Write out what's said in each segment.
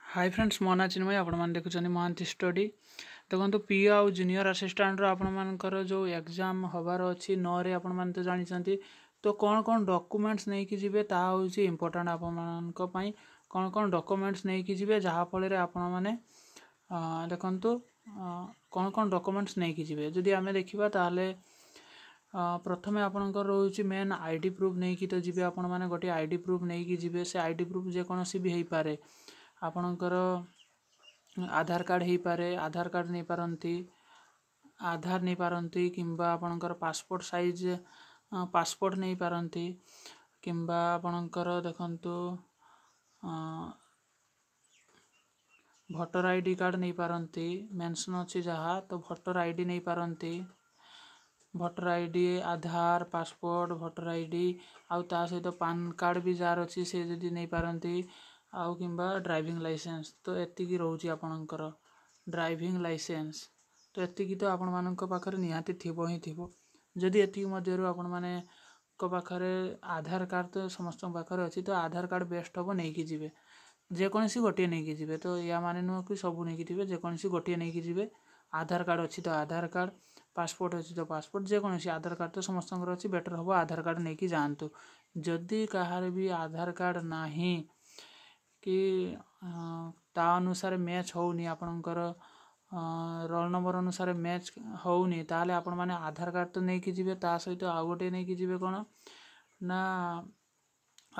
High friends, ମୋ ନାଁ ଚିନ୍ମୟ, ଆପଣମାନେ ଦେଖୁଛନ୍ତି ମହାନ୍ତି ଷ୍ଟଡି। ଦେଖନ୍ତୁ, ପିଓ ଆଉ ଜୁନିୟର ଆସିଷ୍ଟାଣ୍ଟର ଆପଣମାନଙ୍କର ଯେଉଁ ଏକ୍ଜାମ୍ ହେବାର ଅଛି 9ରେ, ଆପଣମାନେ ତ ଜାଣିଛନ୍ତି। ତ କ'ଣ କ'ଣ ଡକୁମେଣ୍ଟସ୍ ନେଇକି ଯିବେ, ତାହା ହେଉଛି ଇମ୍ପୋର୍ଟାଣ୍ଟ ଆପଣମାନଙ୍କ ପାଇଁ। କ'ଣ କ'ଣ ଡକୁମେଣ୍ଟସ୍ ନେଇକି ଯିବେ, ଯାହାଫଳରେ ଆପଣମାନେ ଦେଖନ୍ତୁ, କ'ଣ କ'ଣ ଡକୁମେଣ୍ଟସ୍ ନେଇକି ଯିବେ ଯଦି ଆମେ ଦେଖିବା, ତାହେଲେ ପ୍ରଥମେ ଆପଣଙ୍କର ରହୁଛି ମେନ୍ I D proof. ନେଇକି ତ ଯିବେ ଆପଣମାନେ, ଗୋଟିଏ I D proof ନେଇକି ଯିବେ। ସେ I D proof ଯେକୌଣସି ବି ହେଇପାରେ, ଆପଣଙ୍କର ଆଧାର କାର୍ଡ଼ ହେଇପାରେ, ଆଧାର କାର୍ଡ଼ ନେଇପାରନ୍ତି, ଆଧାର ନେଇପାରନ୍ତି, କିମ୍ବା ଆପଣଙ୍କର ପାସପୋର୍ଟ ସାଇଜ୍ ପାସପୋର୍ଟ ନେଇପାରନ୍ତି, କିମ୍ବା ଆପଣଙ୍କର ଦେଖନ୍ତୁ ଭୋଟର I D card ନେଇପାରନ୍ତି। ମେନସନ୍ ଅଛି ଯାହା, ତ ଭୋଟର I D ନେଇପାରନ୍ତି। Voter I D, Aadhaar, passport, voter I D, ଆଉ ତା ସହିତ ପାନ୍ କାର୍ଡ଼ ବି ଯାହାର ଅଛି ସେ ଯଦି ନେଇପାରନ୍ତି, ଆଉ କିମ୍ବା ଡ୍ରାଇଭିଂ ଲାଇସେନ୍ସ। ତ ଏତିକି ରହୁଛି ଆପଣଙ୍କର ଡ୍ରାଇଭିଂ ଲାଇସେନ୍ସ। ତ ଏତିକି ତ ଆପଣମାନଙ୍କ ପାଖରେ ନିହାତି ଥିବ ହିଁ ଥିବ। ଯଦି ଏତିକି ମଧ୍ୟରୁ ଆପଣମାନଙ୍କ ପାଖରେ ଆଧାର କାର୍ଡ଼ ତ ସମସ୍ତଙ୍କ ପାଖରେ ଅଛି, ତ ଆଧାର କାର୍ଡ଼ ବେଷ୍ଟ ହେବ, ନେଇକି ଯିବେ। ଯେକୌଣସି ଗୋଟିଏ ନେଇକି ଯିବେ। ତ ୟା ମାନେ ନୁହଁ କି ସବୁ ନେଇକି ଯିବେ, ଯେକୌଣସି ଗୋଟିଏ ନେଇକି ଯିବେ। ଆଧାର କାର୍ଡ଼ ଅଛି ତ ଆଧାର କାର୍ଡ଼, ପାସପୋର୍ଟ ଅଛି ତ ପାସପୋର୍ଟ, ଯେକୌଣସି। ଆଧାର କାର୍ଡ଼ ତ ସମସ୍ତଙ୍କର ଅଛି, ବେଟର୍ ହେବ ଆଧାର କାର୍ଡ଼ ନେଇକି ଯାଆନ୍ତୁ। ଯଦି କାହାର ବି ଆଧାର କାର୍ଡ଼ ନାହିଁ କି ତା ଅନୁସାରେ ମ୍ୟାଚ୍ ହେଉନି, ଆପଣଙ୍କର ରୋଲ୍ ନମ୍ବର ଅନୁସାରେ ମ୍ୟାଚ୍ ହେଉନି, ତାହେଲେ ଆପଣମାନେ ଆଧାର କାର୍ଡ଼ ତ ନେଇକି ଯିବେ, ତା ସହିତ ଆଉ ଗୋଟିଏ ନେଇକି ଯିବେ। କ'ଣ ନା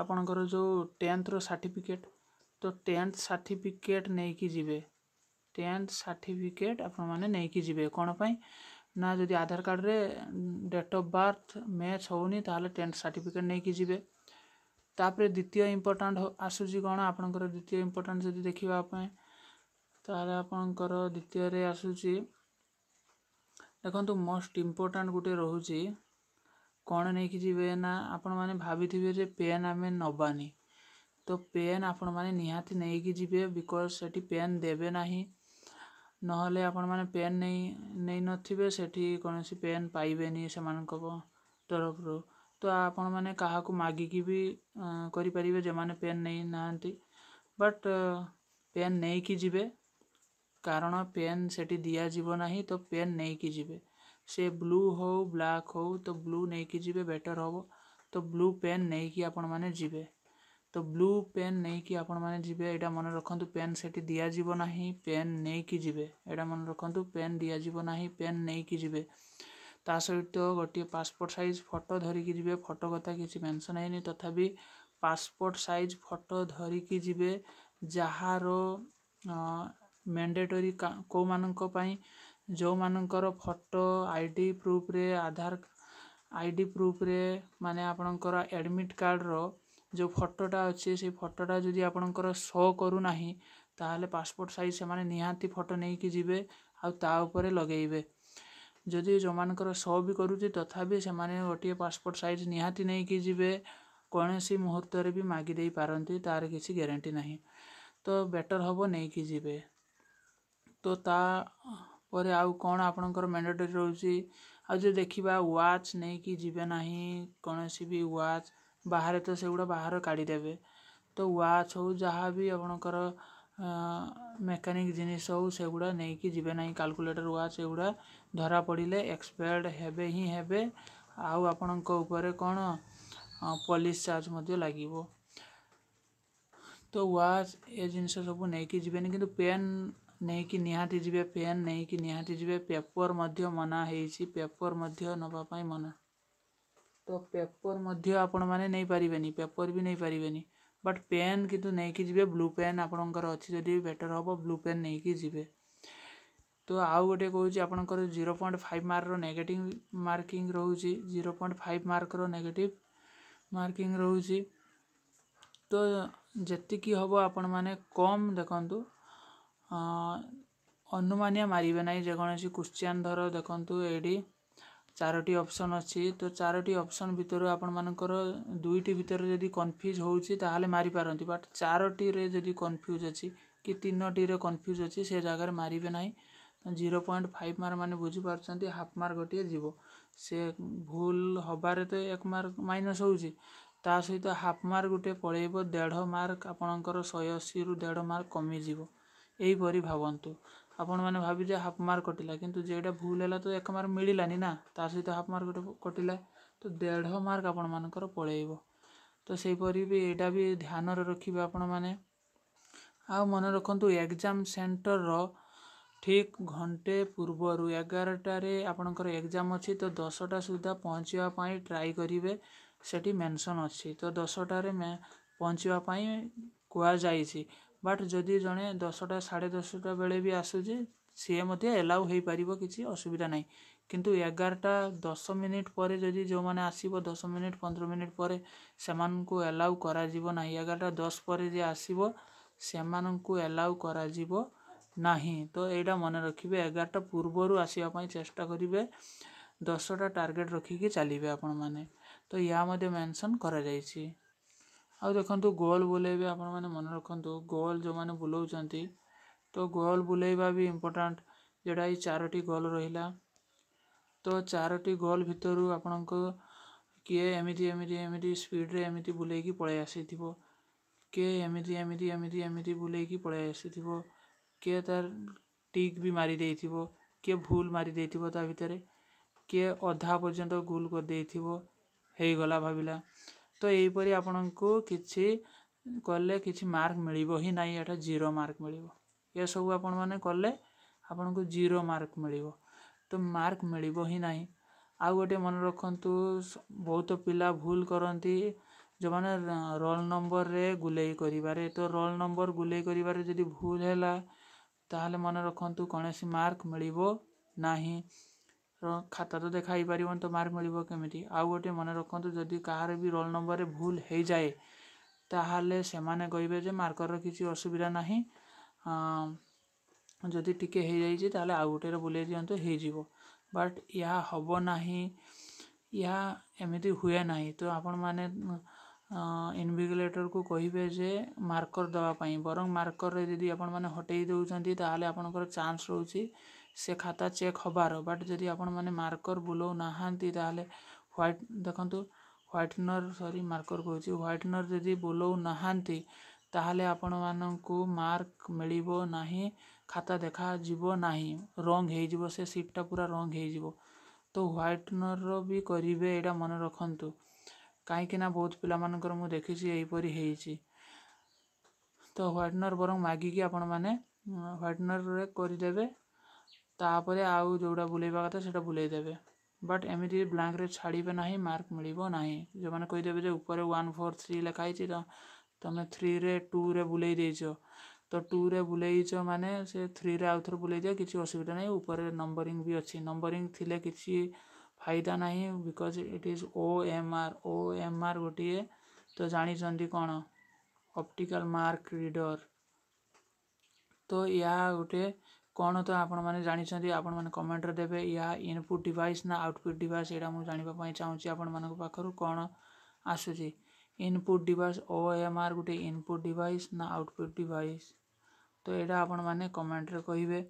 ଆପଣଙ୍କର ଯେଉଁ ଟେନ୍ଥର ସାର୍ଟିଫିକେଟ୍, ତ ଟେନ୍ଥ ସାର୍ଟିଫିକେଟ୍ ନେଇକି ଯିବେ। ଟେନ୍ଥ ସାର୍ଟିଫିକେଟ୍ ଆପଣମାନେ ନେଇକି ଯିବେ। କ'ଣ ପାଇଁ ନା ଯଦି ଆଧାର କାର୍ଡ଼ରେ ଡେଟ୍ ଅଫ୍ ବାର୍ଥ ମ୍ୟାଚ୍ ହେଉନି, ତାହେଲେ ଟେନ୍ଥ ସାର୍ଟିଫିକେଟ୍ ନେଇକି ଯିବେ। ତାପରେ ଦ୍ୱିତୀୟ ଇମ୍ପୋର୍ଟାଣ୍ଟ ଆସୁଛି କ'ଣ ଆପଣଙ୍କର? ଦ୍ୱିତୀୟ ଇମ୍ପୋର୍ଟାଣ୍ଟ ଯଦି ଦେଖିବା ପାଇଁ, ତାହେଲେ ଆପଣଙ୍କର ଦ୍ୱିତୀୟରେ ଆସୁଛି, ଦେଖନ୍ତୁ, ମୋଷ୍ଟ ଇମ୍ପୋର୍ଟାଣ୍ଟ ଗୋଟେ ରହୁଛି। କ'ଣ ନେଇକି ଯିବେ ନା ଆପଣମାନେ ଭାବିଥିବେ ଯେ ପେନ୍ ଆମେ ନେବାନି, ତ ପେନ୍ ଆପଣମାନେ ନିହାତି ନେଇକି ଯିବେ, because ସେଠି ପେନ୍ ଦେବେ ନାହିଁ। ନହେଲେ ଆପଣମାନେ ପେନ୍ ନେଇନଥିବେ, ସେଠି କୌଣସି ପେନ୍ ପାଇବେନି ସେମାନଙ୍କ ତରଫରୁ। ତ ଆପଣମାନେ କାହାକୁ ମାଗିକି ବି କରିପାରିବେ ଯେଉଁମାନେ ପେନ୍ ନେଇନାହାନ୍ତି, ବଟ୍ ପେନ୍ ନେଇକି ଯିବେ, କାରଣ ପେନ୍ ସେଠି ଦିଆଯିବ ନାହିଁ। ତ ପେନ୍ ନେଇକି ଯିବେ, ସେ ବ୍ଲୁ ହଉ ବ୍ଲାକ୍ ହଉ, ତ ବ୍ଲୁ ନେଇକି ଯିବେ, ବେଟର୍ ହେବ। ତ ବ୍ଲୁ ପେନ୍ ନେଇକି ଆପଣମାନେ ଯିବେ। ତ ବ୍ଲୁ ପେନ୍ ନେଇକି ଆପଣମାନେ ଯିବେ, ଏଇଟା ମନେ ରଖନ୍ତୁ। ପେନ୍ ସେଠି ଦିଆଯିବ ନାହିଁ, ପେନ୍ ନେଇକି ଯିବେ। ଏଇଟା ମନେ ରଖନ୍ତୁ, ପେନ୍ ଦିଆଯିବ ନାହିଁ, ପେନ୍ ନେଇକି ଯିବେ। ତା ସହିତ ଗୋଟିଏ ପାସପୋର୍ଟ ସାଇଜ୍ ଫଟୋ ଧରିକି ଯିବେ। ଫଟୋ କଥା କିଛି ମେନସନ୍ ହେଇନି, ତଥାପି ପାସପୋର୍ଟ ସାଇଜ୍ ଫଟୋ ଧରିକି ଯିବେ। ଯାହାର ମ୍ୟାଣ୍ଡେଟୋରୀ କେଉଁମାନଙ୍କ ପାଇଁ? ଯେଉଁମାନଙ୍କର photo I D ପ୍ରୁଫ୍ରେ, Aadhaar I D ପ୍ରୁଫ୍ରେ, ମାନେ ଆପଣଙ୍କର ଆଡ଼ମିଟ୍ କାର୍ଡ଼ର ଯେଉଁ ଫଟୋଟା ଅଛି, ସେଇ ଫଟୋଟା ଯଦି ଆପଣଙ୍କର ଶୋ କରୁନାହିଁ, ତାହେଲେ ପାସପୋର୍ଟ ସାଇଜ୍ ସେମାନେ ନିହାତି ଫଟୋ ନେଇକି ଯିବେ ଆଉ ତା ଉପରେ ଲଗେଇବେ। ଯଦି ଯେଉଁମାନଙ୍କର ଶୋ ବି କରୁଛି, ତଥାପି ସେମାନେ ଗୋଟିଏ ପାସପୋର୍ଟ ସାଇଜ୍ ନିହାତି ନେଇକି ଯିବେ। କୌଣସି ମୁହୂର୍ତ୍ତରେ ବି ମାଗି ଦେଇପାରନ୍ତି, ତାର କିଛି ଗ୍ୟାରେଣ୍ଟି ନାହିଁ। ତ ବେଟର୍ ହେବ ନେଇକି ଯିବେ। ତ ତାପରେ ଆଉ କ'ଣ ଆପଣଙ୍କର ମ୍ୟାଣ୍ଡେଟୋରୀ ରହୁଛି? ଆଉ ଯଦି ଦେଖିବା, ୱାଚ୍ ନେଇକି ଯିବେ ନାହିଁ, କୌଣସି ବି ୱାଚ୍। ବାହାରେ ତ ସେଗୁଡ଼ା ବାହାର କାଢ଼ିଦେବେ। ତ ୱାଚ୍ ହଉ, ଯାହା ବି ଆପଣଙ୍କର ମେକାନିକ୍ ଜିନିଷ ହଉ, ସେଗୁଡ଼ା ନେଇକି ଯିବେ ନାହିଁ। କାଲକୁଲେଟର୍, ୱାଚ୍ ଏଗୁଡ଼ା ଧରା ପଡ଼ିଲେ ଏକ୍ସପାୟାର୍ଡ଼ ହେବେ ହିଁ ହେବେ, ଆଉ ଆପଣଙ୍କ ଉପରେ କ'ଣ ପୋଲିସ ଚାର୍ଜ ମଧ୍ୟ ଲାଗିବ। ତ ୱାଚ୍ ଏ ଜିନିଷ ସବୁ ନେଇକି ଯିବେନି, କିନ୍ତୁ ପେନ୍ ନେଇକି ନିହାତି ଯିବେ। ପେନ୍ ନେଇକି ନିହାତି ଯିବେ। ପେପର୍ ମଧ୍ୟ ମନା ହେଇଛି, ପେପର୍ ମଧ୍ୟ ନେବା ପାଇଁ ମନା। ତ ପେପର୍ ମଧ୍ୟ ଆପଣମାନେ ନେଇପାରିବେନି, ପେପର୍ ବି ନେଇପାରିବେନି, ବଟ୍ ପେନ୍ କିନ୍ତୁ ନେଇକି ଯିବେ। ବ୍ଲୁ ପେନ୍ ଆପଣଙ୍କର ଅଛି ଯଦି ବେଟର୍ ହେବ, ବ୍ଲୁ ପେନ୍ ନେଇକି ଯିବେ। ତ ଆଉ ଗୋଟେ କହୁଛି, ଆପଣଙ୍କର 0.5 ମାର୍କର ନେଗେଟିଭ୍ ମାର୍କିଂ ରହୁଛି। 0.5 ମାର୍କର ନେଗେଟିଭ୍ ମାର୍କିଂ ରହୁଛି। ତ ଯେତିକି ହେବ ଆପଣମାନେ କମ୍ ଦେଖନ୍ତୁ, ଅନୁମାନିଆ ମାରିବେ ନାହିଁ ଯେକୌଣସି କ୍ୱେଶ୍ଚନ୍। ଧର ଦେଖନ୍ତୁ, ଏଇଠି ଚାରୋଟି ଅପସନ୍ ଅଛି। ତ ଚାରୋଟି ଅପସନ୍ ଭିତରୁ ଆପଣମାନଙ୍କର ଦୁଇଟି ଭିତରେ ଯଦି କନଫ୍ୟୁଜ୍ ହେଉଛି, ତାହେଲେ ମାରିପାରନ୍ତି, ବଟ୍ ଚାରୋଟିରେ ଯଦି କନଫ୍ୟୁଜ୍ ଅଛି କି ତିନୋଟିରେ କନଫ୍ୟୁଜ୍ ଅଛି, ସେ ଜାଗାରେ ମାରିବେ ନାହିଁ। 0.5 ମାର୍କ ମାନେ ବୁଝିପାରୁଛନ୍ତି, ହାଫ୍ ମାର୍କ ଗୋଟିଏ ଯିବ। ସେ ଭୁଲ ହେବାରେ ତ 1 ମାର୍କ ମାଇନସ୍ ହେଉଛି, ତା ସହିତ ହାଫ୍ ମାର୍କ ଗୋଟେ ପଳେଇବ, ଦେଢ଼ ମାର୍କ ଆପଣଙ୍କର 180ରୁ ଦେଢ଼ ମାର୍କ କମିଯିବ। ଏହିପରି ଭାବନ୍ତୁ ଆପଣମାନେ, ଭାବି ଯେ ହାଫ୍ ମାର୍କ କଟିଲା, କିନ୍ତୁ ଯେଉଁଟା ଭୁଲ ହେଲା ତ 1 ମାର୍କ ମିଳିଲାନି ନା, ତା ସହିତ ହାଫ୍ ମାର୍କ ଗୋଟେ କଟିଲା, ତ ଦେଢ଼ ମାର୍କ ଆପଣମାନଙ୍କର ପଳେଇବ। ତ ସେହିପରି ବି ଏଇଟା ବି ଧ୍ୟାନରେ ରଖିବେ ଆପଣମାନେ। ଆଉ ମନେ ରଖନ୍ତୁ, ଏକ୍ଜାମ୍ ସେଣ୍ଟରର ଠିକ୍ ଘଣ୍ଟେ ପୂର୍ବରୁ, 11ଟାରେ ଆପଣଙ୍କର ଏକ୍ଜାମ୍ ଅଛି ତ 10ଟା ସୁଦ୍ଧା ପହଞ୍ଚିବା ପାଇଁ ଟ୍ରାଏ କରିବେ। ସେଠି ମେନସନ୍ ଅଛି ତ 10ଟାରେ ପହଞ୍ଚିବା ପାଇଁ କୁହାଯାଇଛି। ବଟ୍ ଯଦି ଜଣେ 10ଟା 10:30 ବେଳେ ବି ଆସୁଛି, ସିଏ ମଧ୍ୟ ଏଲାଉ ହେଇପାରିବ, କିଛି ଅସୁବିଧା ନାହିଁ। କିନ୍ତୁ 11ଟା 10 ମିନିଟ୍ ପରେ ଯଦି ଯେଉଁମାନେ ଆସିବ, 10 ମିନିଟ୍ 15 ମିନିଟ୍ ପରେ, ସେମାନଙ୍କୁ ଏଲାଉ କରାଯିବ ନାହିଁ। 11ଟା 10 ପରେ ଯିଏ ଆସିବ ସେମାନଙ୍କୁ ଏଲାଉ କରାଯିବ ନାହିଁ। ତ ଏଇଟା ମନେ ରଖିବେ, 11ଟା ପୂର୍ବରୁ ଆସିବା ପାଇଁ ଚେଷ୍ଟା କରିବେ, 10ଟା ଟାର୍ଗେଟ୍ ରଖିକି ଚାଲିବେ ଆପଣମାନେ। ତ ଏହା ମଧ୍ୟ ମେନସନ୍ କରାଯାଇଛି। ଆଉ ଦେଖନ୍ତୁ, ଗୋଲ ବୁଲେଇବେ ଆପଣମାନେ, ମନେ ରଖନ୍ତୁ, ଗୋଲ ଯେଉଁମାନେ ବୁଲଉଛନ୍ତି, ତ ଗୋଲ ବୁଲେଇବା ବି ଇମ୍ପୋର୍ଟାଣ୍ଟ। ଯେଉଁଟା ଏଇ 4ଟି ଗୋଲ ରହିଲା, ତ 4ଟି ଗୋଲ ଭିତରୁ ଆପଣଙ୍କ କିଏ ଏମିତି ଏମିତି ଏମିତି ସ୍ପିଡ଼ରେ ଏମିତି ବୁଲେଇକି ପଳେଇ ଆସିଥିବ, କିଏ ଏମିତି ଏମିତି ଏମିତି ଏମିତି ବୁଲେଇକି ପଳେଇ ଆସିଥିବ, କିଏ ତାର ଟିକ୍ ବି ମାରି ଦେଇଥିବ, କିଏ ଭୁଲ ମାରି ଦେଇଥିବ, ତା ଭିତରେ କିଏ ଅଧା ପର୍ଯ୍ୟନ୍ତ ଗୋଲ କରିଦେଇଥିବ, ହେଇଗଲା ଭାବିଲା। ତ ଏହିପରି ଆପଣଙ୍କୁ କିଛି କଲେ କିଛି ମାର୍କ ମିଳିବ ହିଁ ନାହିଁ, ଏଇଟା 0 ମାର୍କ ମିଳିବ। ଏସବୁ ଆପଣମାନେ କଲେ ଆପଣଙ୍କୁ 0 ମାର୍କ ମିଳିବ, ତ ମାର୍କ ମିଳିବ ହିଁ ନାହିଁ। ଆଉ ଗୋଟେ ମନେ ରଖନ୍ତୁ, ବହୁତ ପିଲା ଭୁଲ କରନ୍ତି ଯେଉଁମାନେ ରୋଲ୍ ନମ୍ବରରେ ଗୁଲେଇ କରିବାରେ। ତ ରୋଲ୍ ନମ୍ବର ଗୁଲେଇ କରିବାରେ ଯଦି ଭୁଲ ହେଲା, ତାହେଲେ ମନେ ରଖନ୍ତୁ କୌଣସି ମାର୍କ ମିଳିବ ନାହିଁ। ଖାତା ତ ଦେଖା ହେଇପାରିବନି, ତ ମାର୍କ ମିଳିବ କେମିତି? ଆଉ ଗୋଟେ ମନେ ରଖନ୍ତୁ, ଯଦି କାହାର ବି ରୋଲ୍ ନମ୍ବରରେ ଭୁଲ ହେଇଯାଏ, ତାହେଲେ ସେମାନେ କହିବେ ଯେ ମାର୍କର କିଛି ଅସୁବିଧା ନାହିଁ, ଯଦି ଟିକେ ହେଇଯାଇଛି ତାହେଲେ ଆଉ ଗୋଟେରେ ବୁଲେଇ ଦିଅନ୍ତୁ, ହେଇଯିବ। ବଟ୍ ଏହା ହେବ ନାହିଁ, ଏହା ଏମିତି ହୁଏ ନାହିଁ। ତ ଆପଣମାନେ ଇନଭିଜିଲେଟରକୁ କହିବେ ଯେ ମାର୍କର ଦେବା ପାଇଁ। ବରଂ ମାର୍କରରେ ଯଦି ଆପଣମାନେ ହଟେଇ ଦେଉଛନ୍ତି, ତାହେଲେ ଆପଣଙ୍କର ଚାନ୍ସ ରହୁଛି ସେ ଖାତା ଚେକ୍ ହେବାର। ବଟ୍ ଯଦି ଆପଣମାନେ ମାର୍କର ବୁଲଉ ନାହାନ୍ତି, ତାହେଲେ ହ୍ୱାଇଟ୍, ଦେଖନ୍ତୁ, ହ୍ୱାଇଟନର୍, ସରି, ମାର୍କର କହୁଛି, ହ୍ୱାଇଟନର୍ ଯଦି ବୁଲଉ ନାହାନ୍ତି, ତାହେଲେ ଆପଣମାନଙ୍କୁ ମାର୍କ ମିଳିବ ନାହିଁ, ଖାତା ଦେଖାଯିବ ନାହିଁ, ରଙ୍ଗ ହେଇଯିବ, ସେ ସିଟ୍ଟା ପୁରା ରଙ୍ଗ ହେଇଯିବ। ତ ହ୍ୱାଇଟନର୍ର ବି କରିବେ, ଏଇଟା ମନେ ରଖନ୍ତୁ, କାହିଁକି ନା ବହୁତ ପିଲାମାନଙ୍କର ମୁଁ ଦେଖିଛି ଏହିପରି ହେଇଛି। ତ ହ୍ୱାଇଟନର୍ ବରଂ ମାଗିକି ଆପଣମାନେ ହ୍ୱାଇଟନର୍ରେ କରିଦେବେ, ତାପରେ ଆଉ ଯେଉଁଟା ବୁଲେଇବା କଥା ସେଇଟା ବୁଲେଇ ଦେବେ। ବଟ୍ ଏମିତି ବ୍ଲାଙ୍କରେ ଛାଡ଼ିବେ ନାହିଁ, ମାର୍କ ମିଳିବ ନାହିଁ। ଯେଉଁମାନେ କହିଦେବେ ଯେ ଉପରେ 1 4 3 ଲେଖା ହେଇଛି, ତ ତୁମେ 3ରେ 2ରେ ବୁଲେଇ ଦେଇଛ, ତ 2ରେ ବୁଲେଇଛ ମାନେ ସେ 3ରେ ଆଉ ଥରେ ବୁଲେଇ ଦିଅ, କିଛି ଅସୁବିଧା ନାହିଁ, ଉପରେ ନମ୍ବରିଂ ବି ଅଛି। ନମ୍ବରିଂ ଥିଲେ କିଛି ଫାଇଦା ନାହିଁ, because it is OMR. OMR ଗୋଟିଏ ତ ଜାଣିଛନ୍ତି କ'ଣ? Optical mark reader. ତ ଏହା ଗୋଟେ କ'ଣ ତ ଆପଣମାନେ ଜାଣିଛନ୍ତି, ଆପଣମାନେ କମେଣ୍ଟରେ ଦେବେ। ଏହା ଇନପୁଟ୍ ଡିଭାଇସ୍ ନା ଆଉଟପୁଟ୍ ଡିଭାଇସ୍, ଏଇଟା ମୁଁ ଜାଣିବା ପାଇଁ ଚାହୁଁଛି ଆପଣମାନଙ୍କ ପାଖରୁ। କ'ଣ ଆସୁଛି ଇନପୁଟ୍ ଡିଭାଇସ୍? OMR ଗୋଟେ ଇନପୁଟ୍ ଡିଭାଇସ୍ ନା ଆଉଟପୁଟ୍ ଡିଭାଇସ୍? ତ ଏଇଟା ଆପଣମାନେ କମେଣ୍ଟରେ କହିବେ।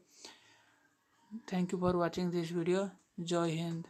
Thank you for watching this video. Jay Hind.